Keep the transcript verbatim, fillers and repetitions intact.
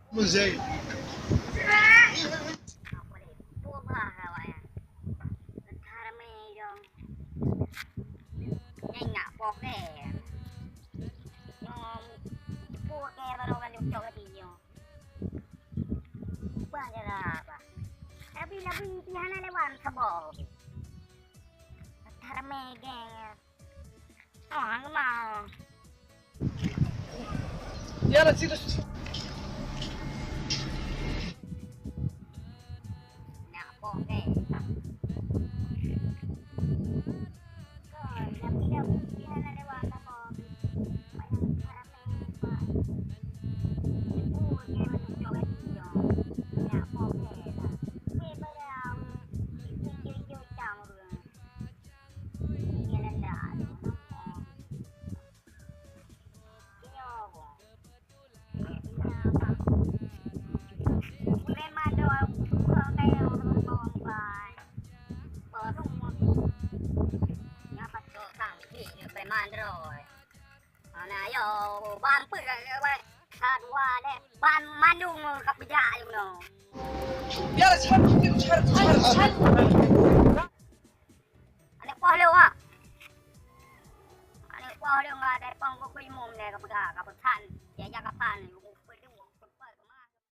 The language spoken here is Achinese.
Muzai. Apa lé? Peue bah awak nyan? Teuka ramé jong. Nyan ngak poh kèe. Nyoe ceupok kèe barô ka lheueh cok gaki nyoe. Bah jaga bah. Tapi nabi pih hana lewat saboh. Teuka ramé gèe. Oh, hang mau. Ya lah, situ. Nak apa, eh? Kau, tapi dah putih, anak dewa, apa? Banyak ramai, Pak. Ibu, dia masuk jauh hati, ya. Nak apa, eh? Tapi pada, itu, itu, itu, campur. Ban mandum ka peujak, you know. Ya, chan, chan, chan, chan. Aneuk poh lôn, ha? Aneuk poh lôn, ha, dari pong kukui mum lé, ka peugah, ka peusan. Ya, ya, ka pan.